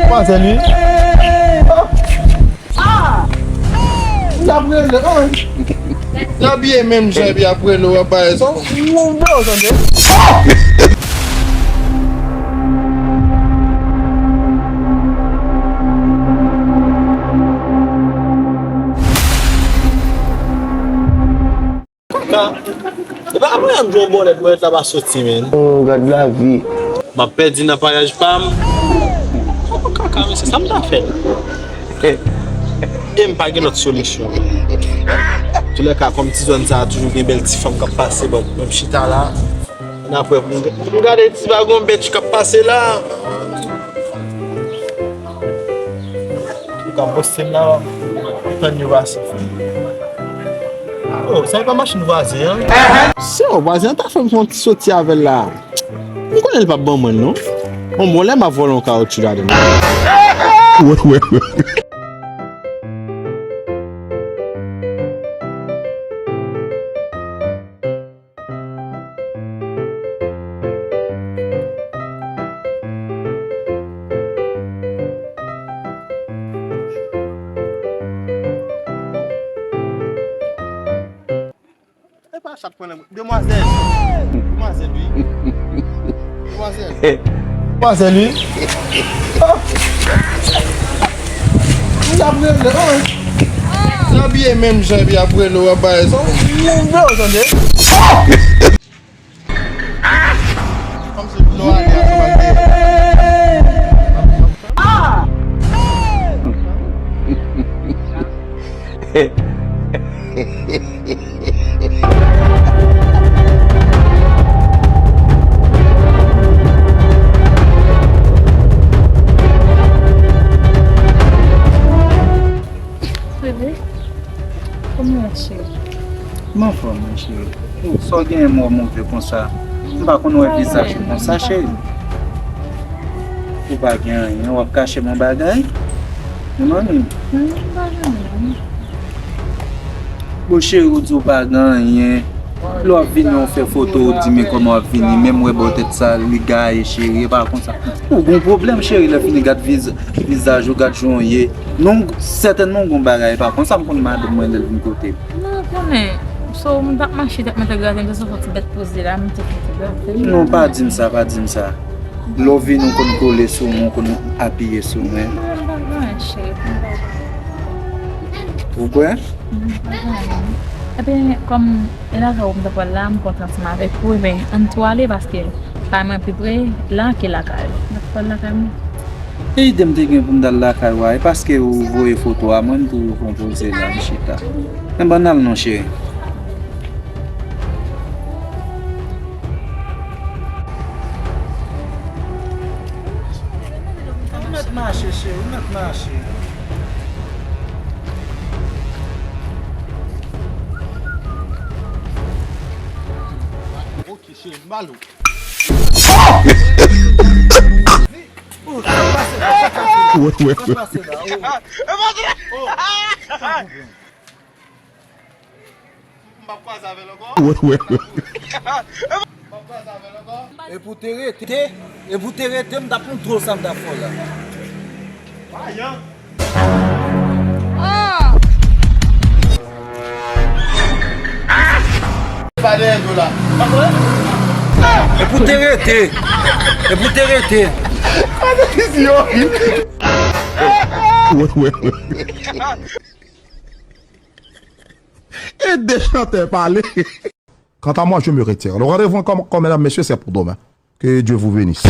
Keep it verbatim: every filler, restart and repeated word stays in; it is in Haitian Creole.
Manzè li. Oh. Ah! L ap rele, oh. L abiye menm jan epi ap rele w, ap bay sa. Ou vle w tande. Oh! Kaka. E pa mwen an gwo bòlèt bòlèt la pa soti, men. Oh, gad lavi. M ap pèdi nan paryaj pa m. Oh, kaka, men se sa m ta fè. E m pa gen lòt solisyon. Toulèka, kòm ti zòn sa a toujou gen bèl ti fanm k ap pase, bon, m ap chita la. N ap wè pou m, pou m gade ti vagon bèt k ap pase la. Ou ka poste m la, tann yo pase. Oh, sa e pa machin vwazen an? Se yon vwazen an ta fè m fè yon ti soti avè l la. M konnen l p ap ban mwen l non. Bon, bon, lè m ap vòlè yon kawotchou ladan l. Wè, wè, wè. E pa chat pran nan demwazèl. Demwazèl, wi. Demwazèl. Demwazèl, wi. Oh! L ap rele, oh. L abiye menm jan epi ap rele w, ap bay sa. Ou vle w tande. Oh! Kòmsi dlo ale a, sa pral dèyè. Ah! Bebe, kòman w ye, cheri? M anfòm, wi, cheri. Oh, sa w genyen mò move konsa? M pa konn wè vizaj ou konsa, cheri. Ou pa gen anyen, w ap kache m yon bagay? Manmi. Non, m pa gen anyen. Bon, cheri, ou di w pa gen anyen. Lè w ap vini, w fè foto, ou di, "Men kòman w ap vini?" Menm wè bò tèt sa, li gaye, cheri, e pa konsa. Ou gon pwoblèm, cheri, lè fini gad viz-, vizaj ou, gad jan w ye. Non, sètènman, w gon bagay, e pa konsa m konn madanm mwen lè l vin kote m. Non, ou konnen, so, m t ap mache, t ap mete grate, m te santi yon ti bèt poze la, m te fè yon ti grate. Non, pa di m sa, pa di m sa. Lè w vini, w konn kole sou mwen, w konn apiye sou mwen. Ou kwè? Ebyen, kòm e lakay ou m t ap pral la, m kontan ansanm avèk ou, ebyen, ann tou ale, paske kay mwen pi pre la ke lakay ou. M ap pral lakay mwen. E ide m te gen pou m t al lakay ou a, e paske ou voye foto a mwen, m tou konpoze la, m chita. Enben, ann al non, cheri. Ou mèt mache, cheri, ou mèt mache. Ok, cheri, m ba l ou. Oh, sa k pase la, sa k pase la? Wè, wè, wè. Sa k pase la? Oh. Oh. M p ap kwaze avè l ankò. Wè, wè, wè. M p ap kwaze avè l ankò. E pou te rete, e pou te rete, m t ap montre w sa m t ap fè w la. Vayan. Ah! Pa dèyè do la. E pou te rete. E pou te rete. Gade fizi yo. Wè, wè, wè. E de chantè pale. Quant à moi, je me retire. Le rendez-vous encore, encore, mesdames, messieurs, c'est pour demain. Que Dieu vous bénisse.